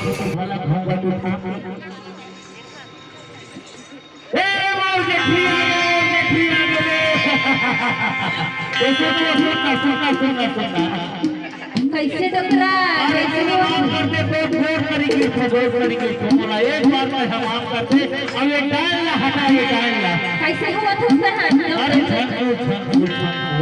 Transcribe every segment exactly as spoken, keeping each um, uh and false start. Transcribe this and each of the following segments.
वाला घूंघट उठा। ए, मार के खिया दे, मार के खिया दे रे। ए, सुन, सुन, सुन, सुन, सुन। कैसे डोकरा? अरे, कैसे चलो, हो? माफ कर दे, तो जोर करेंगे, तो जोर करेंगे, तो बोला, एक बार में हम माफ कर दे। अब ये डायल ना हटा, ये डायल ना। कैसे हुआ था उसका हाथ? अरे, छन, छन, छन, छन।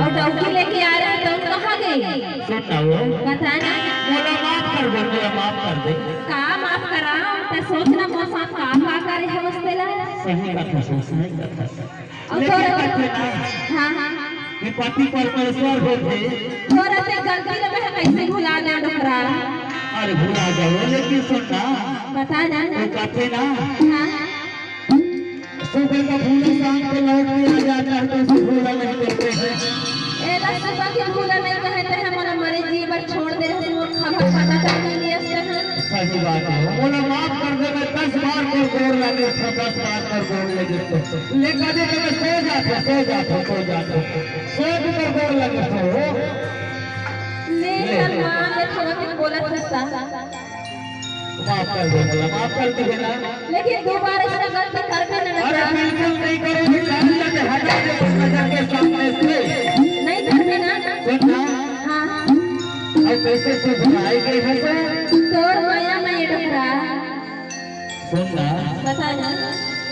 और डौकी लेके आ रहे हैं, तो कहाँ गए? सुन ना वो। बता ना। बोला, माफ कर दे, बोला, माफ कर दे। का माफ करा? ते सोच ना, मोर साथ का, का करे है उससे ला? सही बात है, सही बात है। और लेकिन थोड़ा, बच्चे ना, हाँ, हाँ, हाँ। ये पति परमेश्वर होथे। थोड़ा ते गलती लगे है, कैसे भुला दे डोकरा? अरे भुला जाओ, लेकिन सुन ना। बता ना। वो कहते ना। हाँ, हाँ। सुबह का भूला शाम को लौट के आ जाता है, तो उसे भूला नहीं कहते हैं। ए, बस सुबह के भूला नहीं कहते हैं, हमारा मरे जी बर छोड़ दे रहे, मोर खबर पता तक नहीं लिया उसका, हाँ। सही बात है। बोला, माफ कर दे, मैं दस बार कर गोड़ लगे थे, दस बार कर गोड़ लगे थे। ले कदे कदे सो जाते, सो जाते, सो जाते। सो भी कर गोड़ लगे थे। ले ले। सलमान, ये थोड़ा कुछ बोला था। माफ कर दे, बोला, माफ कर दे ना। लेकिन दोबारा ऐसा गलती करबे ना अरे बेटा। बिल्कुल नहीं करोगे, जान लेके हटा दे नजर के सामने से। नहीं करबे ना। सुन ना। हाँ, हाँ। अब कैसे तू भुलाए गए हैं सो? तोर माया में ये डोकरा। सुन ना। बता ना।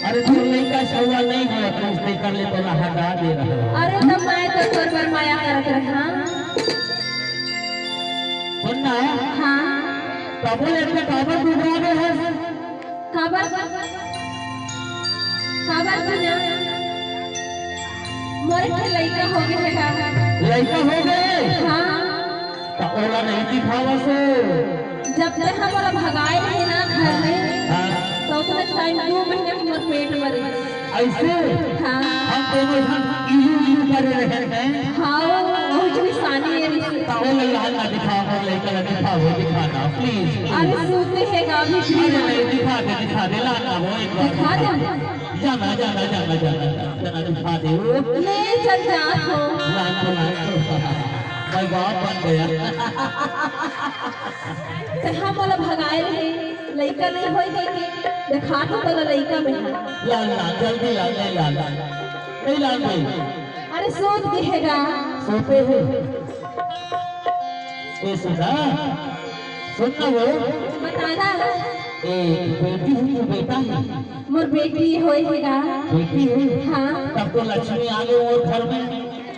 अरे तोर लइका सौवा नहीं हो, कुछ नहीं कर ले तो हटा दे रहा। अरे तब मैं तो तोर पर माया करत रहा। सुन ना। हाँ। तबो एक तो काबर डुबा दे है। काबर, काबर तू ना, मोर एक ठे लइका हो गए हे का? लइका हो गए? हाँ। त ओला नहीं दिखावस। जब ते हमला भगाए रहे ना घर में, हाँ। तो उतना टाइम दो महीना के मोर पेट में रहे। ऐसे? हाँ। हम दोनों झन इलू इलू करे रहे हैं। हाँ, बहुत निशानी है। त ओला लाल ना दिखा, मोर लइका ला दिखा, वो दिखाना, please, please। अरे सूते हे का अभी भी? अरे नहीं, दिखा दे, दिखा दे, लाना वो एक बार। दिखा दे। जाना, जाना, जाना, जाना, जाना, दिखा दे वो। ले चल जा तो। लान तो, लान तो। मैं बाप बन गया। ते हमला भगाए रहे, लइका नहीं होई कहिके, देखा तो तोला लइका में है। लान, लान, जल्दी लान, नहीं लान, नहीं लान भाई। अरे सूत के हे गा। सोते हैं। ए सुधा, सुन ना वो। बता ना। ए, बेटी है कि बेटा है? मोर बेटी होय हे गा। बेटी है? हाँ। तब तो लक्ष्मी आ गई वो घर में।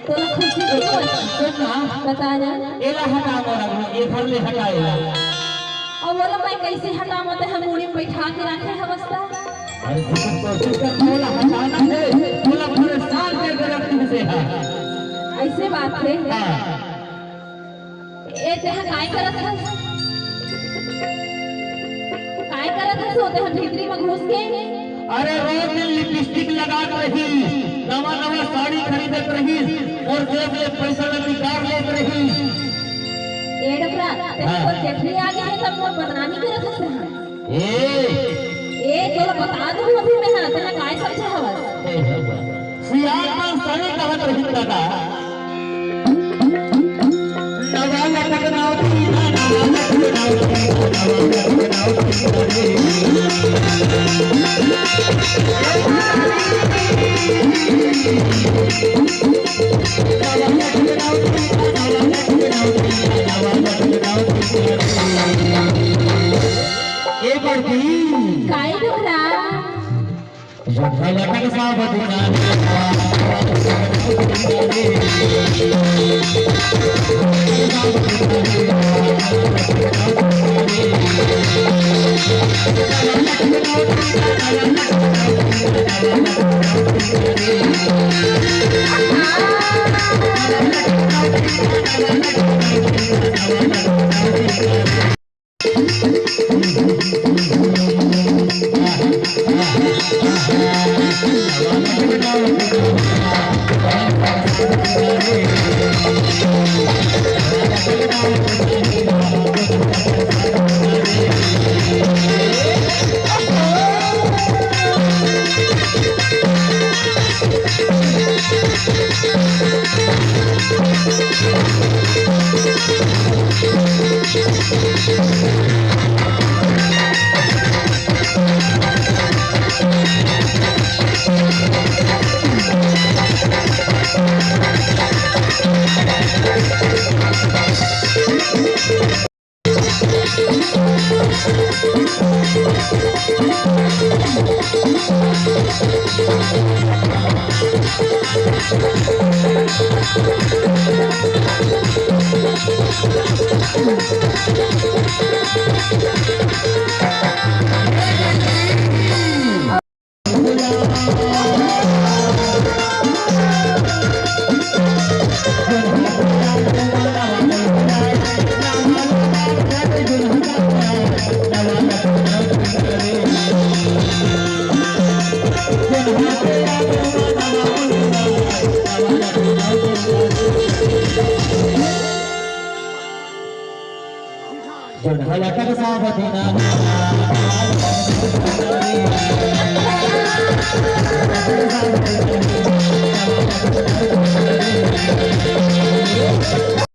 तोला खुशी नहीं होय? सुन ना। बता ना। एला हटा मोरा, ये घर ले हटा एला। अब बोलो मैं कैसे हटावत हे, हम मुड़ी में बैठा के रखे हवस त। अरे तू तो कोशिश कर, मोला हटाना है, मोला परेशान कर दे रख तुमसे है। ऐसे बात है। हाँ। ए, तेहा काय करत हस? काय करत हस, ओ तेहा भीतरी में घुस के? अरे रोज दिन लिपस्टिक लगात रही, नवा नवा साड़ी खरीदत रही, अउ जेब ले पैसा ल निकाल लेत रही। ए डोकरा, तेरे हाँ। को जेठनी आ गई है, तब मोर बदनामी करत हस तेहा। ए। ए, तोला बता दूं अभी मैं, हाँ, तेला काय समझे हवस? ए भगवान। सियान मन सही कहत रहिन दादा। नवा लटकना उठी ना, नवा लटकना उठी ना, नवा लटकना उठी ना रे। नवा लटकना उठी ना, नवा लटकना उठी ना, नवा लटकना उठी ना रे। ए बड़की। काय डोकरा? जोन हला कर सावधान।